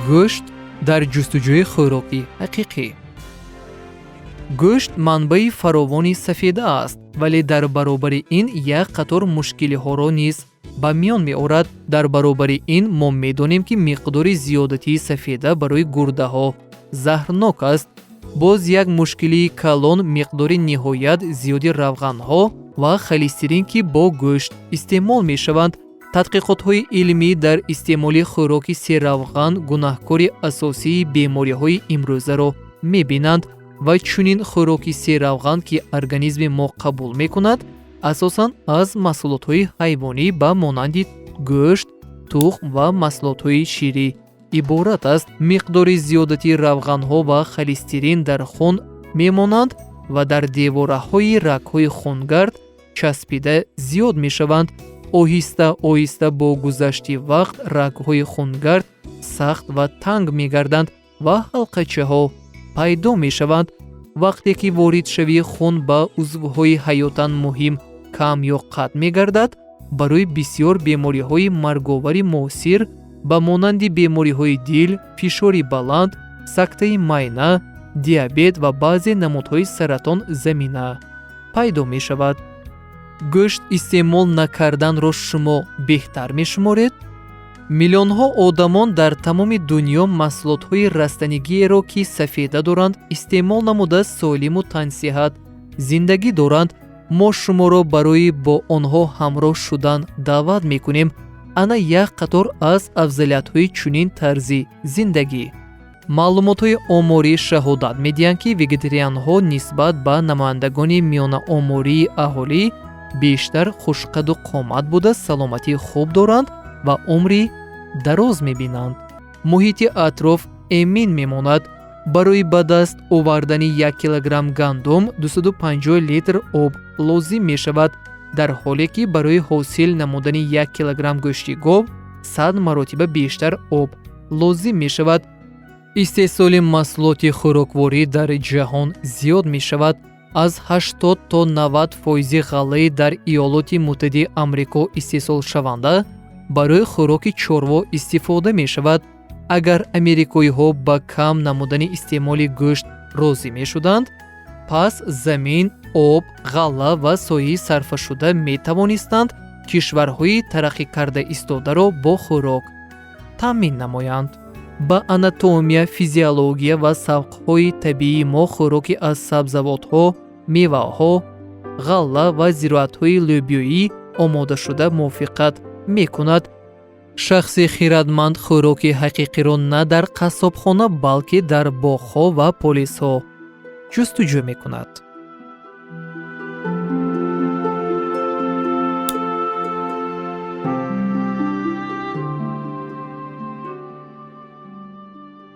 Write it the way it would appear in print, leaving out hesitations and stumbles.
Гӯшт дар ҷустуҷӯи хӯроки ҳақиқӣ. Гӯшт манбаи фаровони сафеда аст, вале дар баробари ин як қатор мушкилиҳоро низ ба миён меорад. Дар баробари ин мо медонем, ки миқдори зиёдатии сафеда барои гурдаҳо заҳрнок аст. Боз як мушкилии калон миқдори ниҳоят зиёди равғанҳо ва холестерин, ки бо гӯшт истеъмол мешаванд. Тадқиқотҳои илмӣ дар истеъмоли хӯроки серавған гунаҳкори асосии бемориҳои имрӯзаро мебинанд ва чунин хӯроки серавған, ки организми мо қабул мекунад, асосан аз маҳсулотҳои ҳайвонӣ ба монанди гӯшт, тухм ва маҳсулотҳои ширӣ иборат аст. Миқдори зиёдати равғанҳо ва холестерин дар хун мемонанд ва дар девораҳои рагҳои хунгард часпида зиёд мешаванд. Оҳиста оҳиста бо гузашти вақт рагҳои хунгард сахт ва танг мегарданд ва ҳалқачаҳо пайдо мешаванд. Вақте ки воридшавии хун ба узвҳои ҳаётан муҳим кам ё қатъ мегардад, барои бисёр бемориҳои марговари муосир ба монанди бемориҳои дил, фишори баланд, сактаи майна, диабет ва баъзе намудҳои саратон замина пайдо мешавад. Гӯшт истеъмол накарданро шумо беҳтар мешуморед? Миллионҳо одамон дар тамоми дунё маҳсулотҳои растанигиеро, ки сафеда доранд, истеъмол намуда, солиму тансиҳат зиндагӣ доранд. Мо шуморо барои бо онҳо ҳамроҳ шудан даъват мекунем. Ана як қатор аз афзалиятҳои чунин тарзи зиндагӣ. Маълумотҳои оморӣ шаҳодат медиҳанд, ки вегетарианҳо нисбат ба намояндагони миёнаомории аҳолӣ бештар хушқаду қомат буда, саломатии хуб доранд ва умри дароз мебинанд. Муҳити атроф эмин мемонад. Барои ба даст овардани 1 килограмм гандум 250 литр об лозим мешавад, дар ҳоле ки барои ҳосил намудани 1 килограмм гӯшти гов 100 маротиба бештар об лозим мешавад. Истеҳсоли маҳсулоти хӯрокворӣ дар ҷаҳон зиёд мешавад. Аз 80 то 90 фоизи ғаллаи дар Иёлоти Муттаҳидаи Амрико истеҳсолшаванда барои хӯроки чорво истифода мешавад. Агар америкоиҳо ба кам намудани истеъмоли гӯшт розӣ мешуданд, пас замин, об, ғалла ва сояи сарфашуда метавонистанд кишварҳои тараққикарда истодаро бо хӯрок таъмин намоянд. Ба анатомия, физиология ва савқҳои табиии мо хӯроки аз сабзавотҳо, меваҳо, ғалла ва зироатҳои лӯбиёӣ омодашуда мувофиқат мекунад. Шахси хирадманд хӯроки ҳақиқиро на дар қассобхона, балки дар боғҳо ва полисҳо ҷустуҷӯ мекунад.